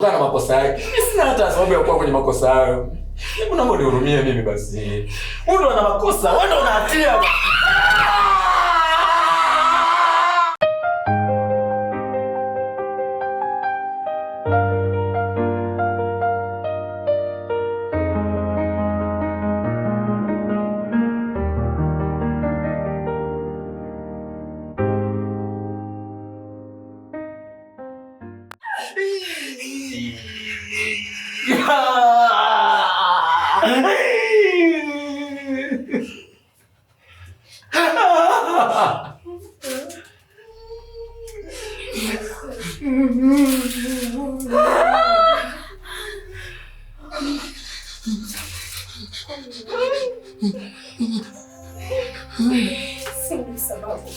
Na makosa yake. Mimi sina hata sababu ya kuwa kwenye makosa hayo. Hebu naomba unihurumie mimi basi. Wewe ndo una makosa, wewe ndo una hatia. Sababu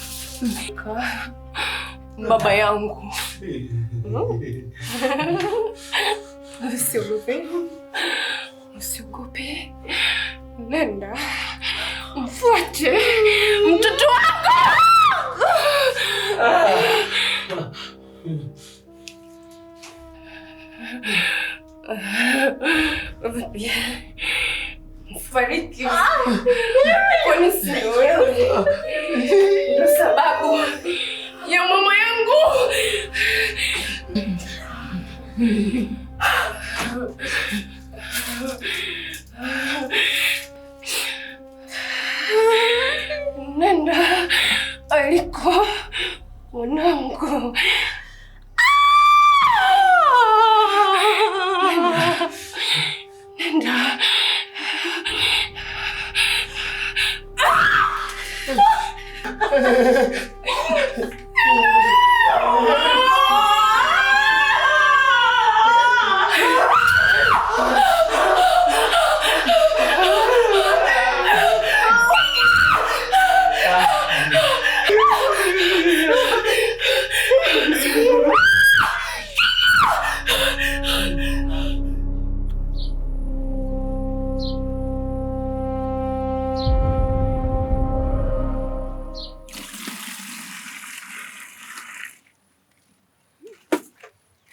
baba yangu, usiogope, usiogope, nenda mfuate mtoto wako. Mfariki, kwani si wewe ndo sababu ya mama yangu? Nenda aliko mwanangu. Nenda.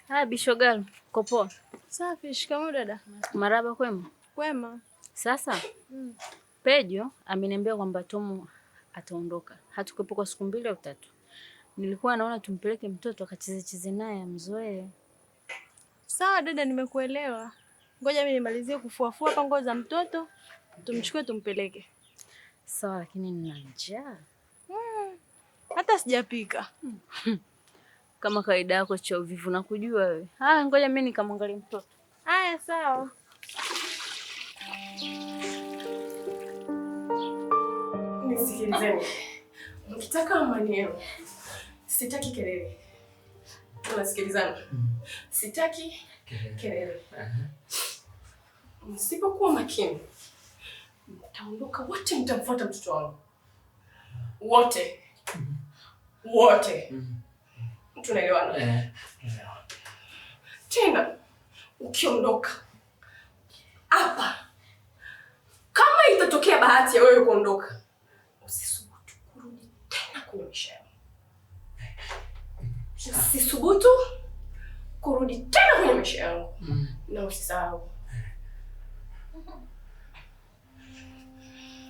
Haya, Bishogal, uko poa? Safi. Shikamoo dada. Maraba, kwema? Kwema. Sasa Pejo ameniambia kwamba Tomu ataondoka, hatukuwepo kwa siku mbili au tatu. Nilikuwa naona tumpeleke mtoto akacheze cheze naye amzoee. Sawa dada, nimekuelewa. Ngoja mimi nimalizie kufuafua hapa nguo za mtoto, tumchukue tumpeleke. Sawa, lakini nina njaa. Hata sijapika. Kama kawaida yako cha uvivu na kujua wewe. Haya, ngoja mimi nikamwangalie mtoto. Haya, sawa. Nisikilizeni, mkitaka amani yenu, sitaki kelele. Tunasikilizana? Sitaki kelele. Msipokuwa makini, mtaondoka wote, mtamfuata mtoto wangu wote wote. Tunaelewana? Tena ukiondoka hapa, kama itatokea bahati ya wewe kuondoka, usisubutu kurudi tena kwenye maisha yangu. Usisubutu kurudi tena kwenye maisha yangu, na usisahau.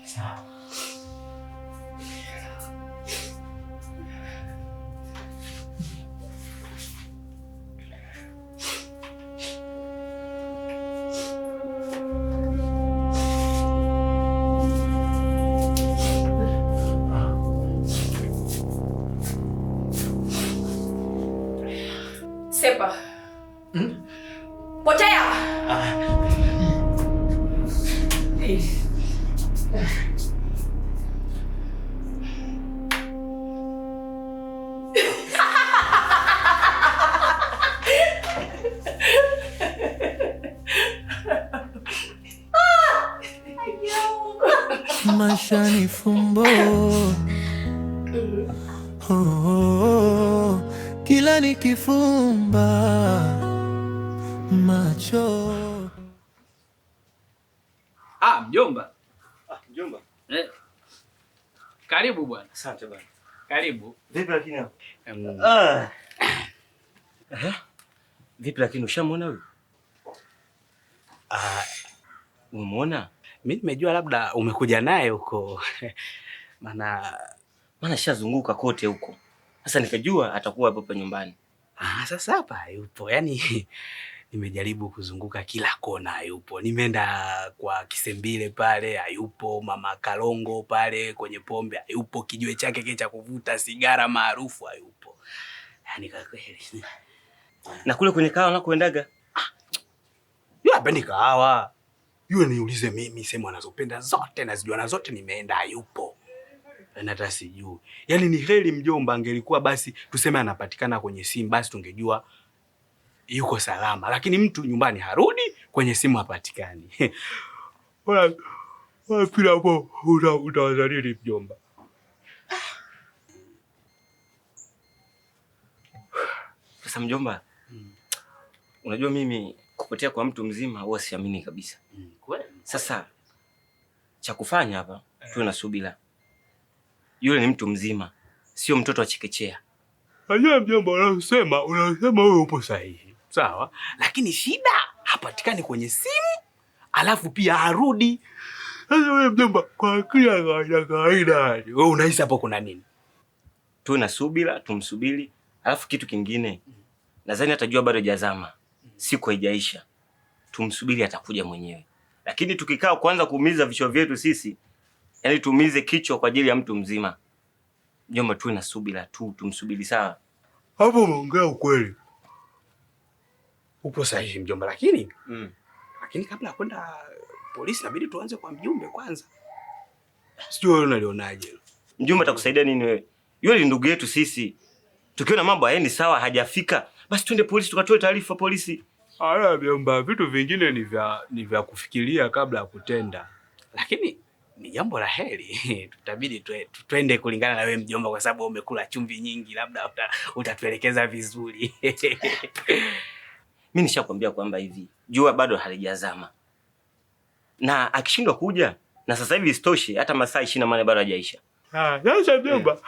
Sawa. Sepa. Potea! Maisha ni fumbo. Oh, oh, kila nikifumba macho. Ah, mjomba. Ah, mjomba. Eh. Karibu bwana. Asante bwana. Karibu. Vipi lakini hapo? Mm. Ah. Vipi lakini ushamuona huyu? Ah, Umemuona? mimi nimejua labda umekuja naye huko. Maana Maana shazunguka kote huko. Sasa nikajua atakuwa hapo hapa nyumbani. Sasa hapa hayupo. Yaani nimejaribu kuzunguka kila kona hayupo. Nimeenda kwa Kisembile pale hayupo, Mama Kalongo pale kwenye pombe hayupo, kijiwe chake kile cha kuvuta sigara maarufu hayupo. Yaani kwa kweli. Na kule kwenye kahawa nakoendaga. Yule hapendi kahawa. Yule niulize mimi sehemu anazopenda zote nazijua na zote nimeenda hayupo. Yaani hata sijui. Yaani ni heri mjomba angelikuwa basi tuseme anapatikana kwenye simu basi tungejua yuko salama. Lakini mtu nyumbani harudi, kwenye simu hapatikani. Wala wala hapo utawaza nini mjomba? Sasa mjomba, unajua mimi kupotea kwa mtu mzima huwa siamini kabisa. Kweli. Sasa cha kufanya hapa tuwe na subira. Yule ni mtu mzima, sio mtoto wa chekechea. Najua mjomba, unasema wewe upo sahihi. Sawa? Lakini shida hapatikani kwenye simu, alafu pia harudi. Sasa wewe mjomba, kwa akili ya kawaida kawaida, wewe unahisi hapo kuna nini? Tuwe na subira, tumsubiri. Alafu kitu kingine, nadhani atajua bado hajazama, siku haijaisha. Tumsubiri, atakuja mwenyewe. Lakini tukikaa kuanza kuumiza vichwa vyetu sisi, yani tuumize kichwa kwa ajili ya mtu mzima. Mjomba, tuwe na subira tu, tumsubiri, sawa? Hapo umeongea ukweli. Upo sahihi mjomba, lakini lakini kabla ya kwenda polisi inabidi tuanze kwa mjumbe kwanza. Sijui wewe unalionaje? Mjumbe atakusaidia nini wewe? Yule ni ndugu yetu sisi. Tukiona mambo hayaendi sawa, hajafika, basi twende polisi tukatoe taarifa polisi. Haya mjomba, vitu vingine ni vya kufikiria kabla ya kutenda. Lakini ni jambo la heri. Tutabidi twende kulingana na wewe mjomba, kwa sababu umekula chumvi nyingi, labda utatuelekeza vizuri. Mimi nishakwambia kwamba hivi jua bado halijazama, na akishindwa kuja na sasa hivi isitoshe, hata masaa 24 bado hajaisha. Ah, sasa mjomba,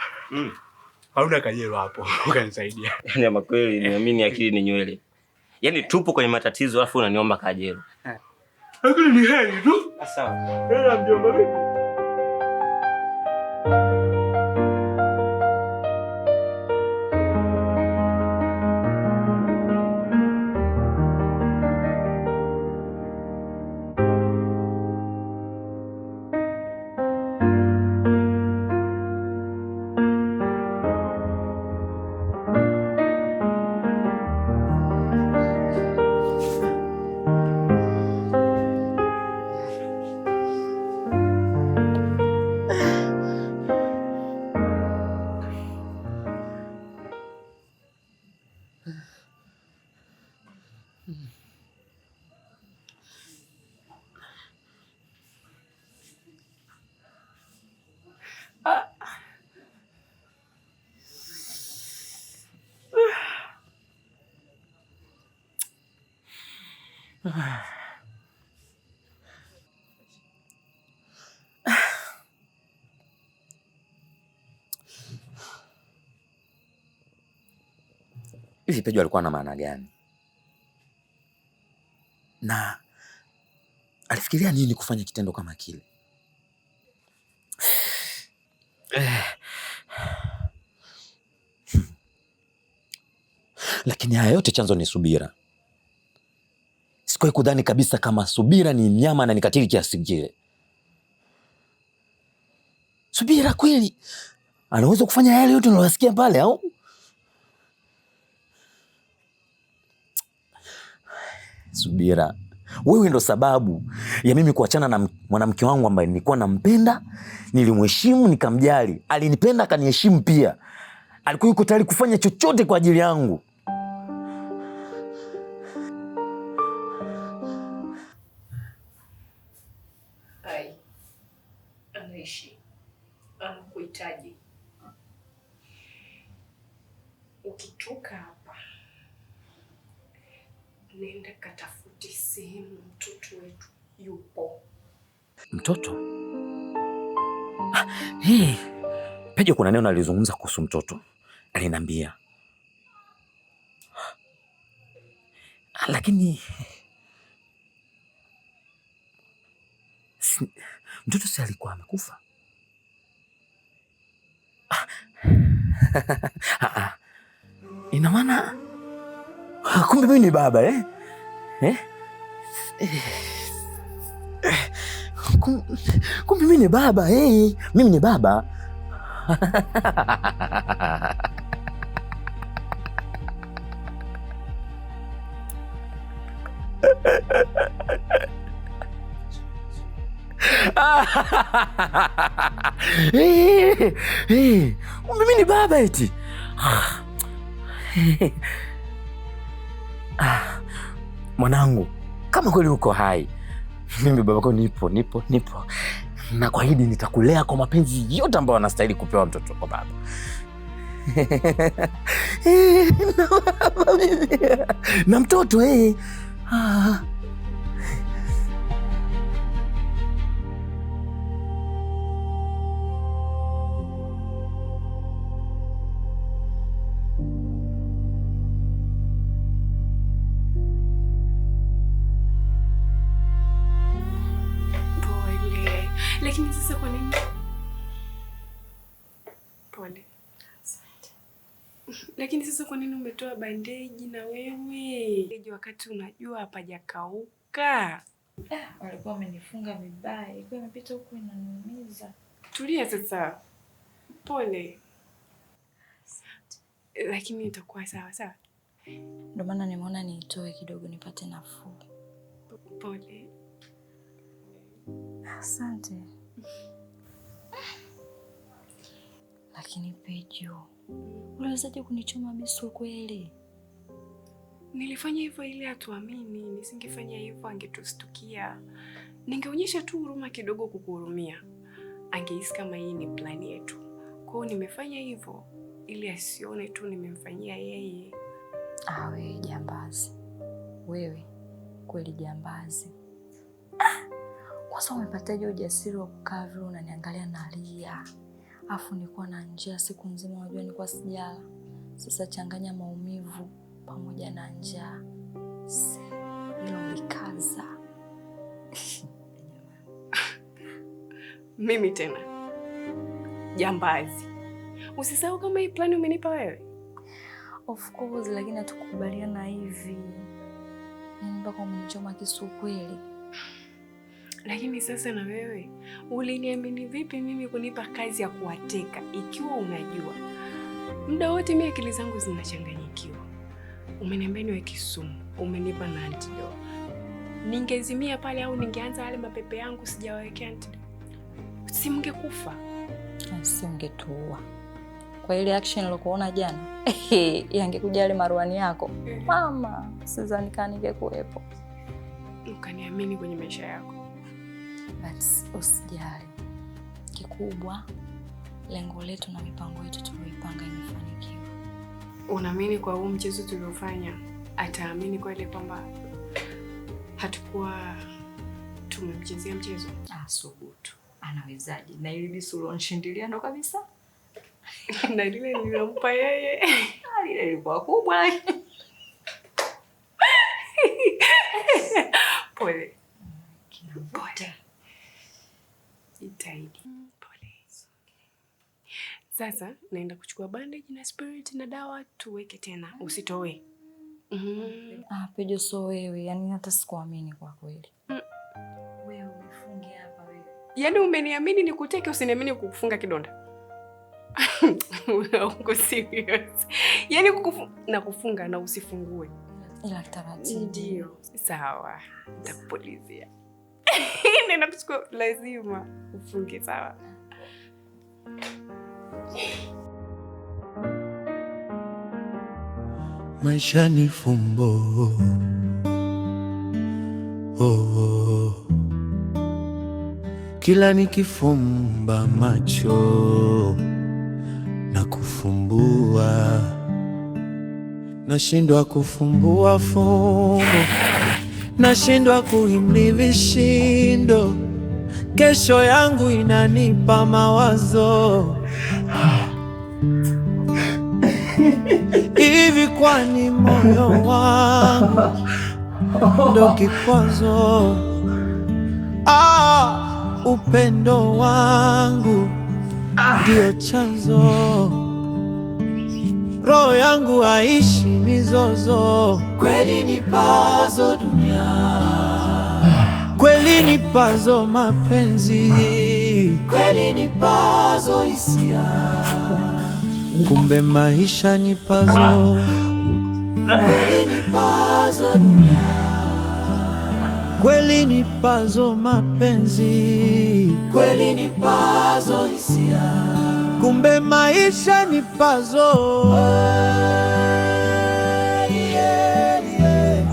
hauna kajero hapo ukanisaidia. Yaani ama kweli niamini akili ni nywele. Yaani tupo kwenye matatizo alafu unaniomba kajero. Lakini ni heri tu. Sawa. Hela mjomba vipi? Hivi Pejo alikuwa na maana gani? Na alifikiria nini kufanya kitendo kama kile? Lakini haya yote chanzo ni Subira. Sikuwahi kudhani kabisa kama Subira ni mnyama na nikatili kiasi kile. Subira kweli anaweza kufanya yale yote unayosikia pale au? Subira, wewe ndo sababu ya mimi kuachana na mwanamke wangu ambaye nilikuwa nampenda, nilimheshimu, nikamjali. Alinipenda akaniheshimu pia. Alikuwa yuko tayari kufanya chochote kwa ajili yangu. Ai, anaishi, anakuhitaji. Ukitoka hapa, nenda katafute sehemu mtoto wetu yupo. Mtoto? Ah, hey. Pejo kuna neno alizungumza kuhusu mtoto. Aliniambia. Lakini mtoto si alikuwa amekufa? Ina maana kumbe mimi ni baba eh? Eh? Kumbe mimi ni baba eh? Mimi ni baba. Mimi ni baba eti. Mwanangu, kama kweli uko hai, mimi babako nipo, nipo, nipo. Na kuahidi nitakulea kwa mapenzi yote ambayo anastahili kupewa mtoto kwa baba. Na baba mimi. Na mtoto eh. Pole. Lakini sasa kwa nini? Pole. Lakini sasa kwa nini umetoa bandeji na wewe? Wakati unajua hapajakauka. Walikuwa wamenifunga vibaya, ilikuwa imepita huku inaniumiza. Tulia sasa. Pole. Lakini itakuwa sawa sawa. Ndio maana nimeona niitoe kidogo nipate nafuu. Pole. Asante. Lakini Peju, uliwezaje kunichoma bisu kweli? Nilifanya hivyo ili atuamini. Nisingefanya hivyo angetustukia. Ningeonyesha tu huruma kidogo kukuhurumia, angehisi kama hii ni plani yetu. Kwa hiyo nimefanya hivyo ili asione tu nimemfanyia yeye. Ah, wewe jambazi. Wewe kweli jambazi. Kwanza umepataje ujasiri wa kukaa vile unaniangalia nalia? Afu nilikuwa na njaa siku nzima, unajua nilikuwa sijala. Sasa changanya maumivu pamoja na njaa. Hilo likaza. Mimi tena jambazi. Usisahau kama hii plani umenipa wewe. Of course, lakini hatukukubaliana hivi. Yaani mpaka umenichoma kisu kweli. Lakini sasa na wewe uliniamini vipi mimi kunipa kazi ya kuwateka ikiwa unajua muda wote mimi akili zangu zinachanganyikiwa? Umeniambia niweke sumu, umenipa na antidote. Ningezimia pale au ningeanza yale mapepe yangu sijawawekea antidote, si mngekufa? Si ungetuua kwa ile action nilokuona jana. Yangekuja yale maruani yako mama, sidhani kama ningekuwepo. Ukaniamini kwenye maisha yako. But usijali, kikubwa lengo letu na mipango yetu tulioipanga imefanikiwa. Unaamini kwa huu mchezo tuliofanya ataamini kweli kwamba hatukuwa tumemchezea mchezo? Ah, subutu. Anawezaje? Na ile bisu ulionishindilia ndo kabisa. Na lile nililompa yeye. Ah, lile lilikuwa kubwa lakini. Pole. Pole. Jitahidi. Pole. Sasa naenda kuchukua bandage na spirit na dawa tuweke tena. Usitoe. Ah, Pejo so wewe, yani hata sikuamini kwa kweli. Wewe unifunge hapa wewe. Yaani umeniamini nikuteke, usiniamini kukufunga kidonda. Uko serious? Yaani na kufunga na usifungue. Ila taratibu. Ndio. Sawa. Nitakupulizia. Nenda kuchukua, lazima ufunge, sawa? Maisha ni fumbo. Oh, oh. Kila nikifumba macho na kufumbua, nashindwa kufumbua fumbo, nashindwa kuhimili vishindo. Kesho yangu inanipa mawazo hivi, kwani moyo wangu Ndo kikwazo. Ah, upendo wangu ndio chanzo, roho yangu haishi mizozo. Kweli ni pazo dunia, kweli ni pazo mapenzi, kweli ni pazo hisia, kumbe maisha ni pazo, kweli ni pazo dunia, kweli ni pazo mapenzi, kweli ni pazo hisia, kumbe maisha ni pazo. Yeah, yeah.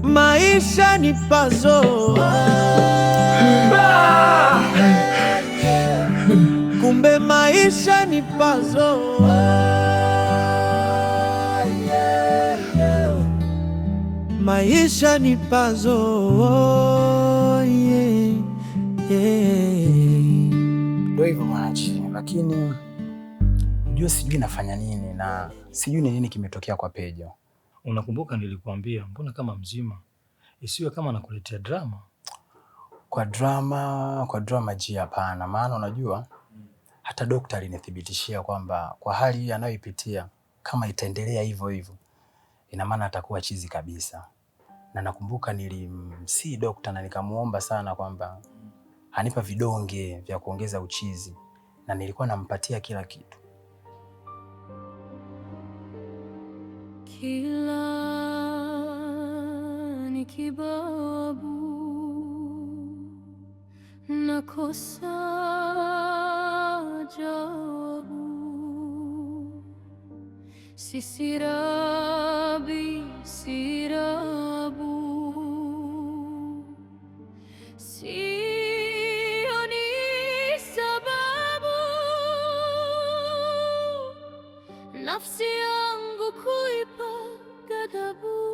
Maisha ni pazo. Kumbe maisha ni pazo. Maisha ni pazo. Yeah, yeah. Ndio hivyo mwanachi, lakini ujue sijui nafanya nini na sijui ni nini kimetokea kwa Pejo. Unakumbuka nilikuambia mbona kama mzima, isiwe kama nakuletea drama. Kwa drama ji, hapana, maana unajua hata dokta alinithibitishia kwamba kwa hali hii anayoipitia kama itaendelea hivyo hivyo, ina maana atakuwa chizi kabisa. Na nakumbuka nilimsii dokta na nikamuomba sana kwamba anipa vidonge vya kuongeza uchizi, na nilikuwa nampatia kila kitu. Kila nikibabu nakosa jawabu, si sirabi sirabu, sioni sababu nafsi yangu kuipa ghadhabu.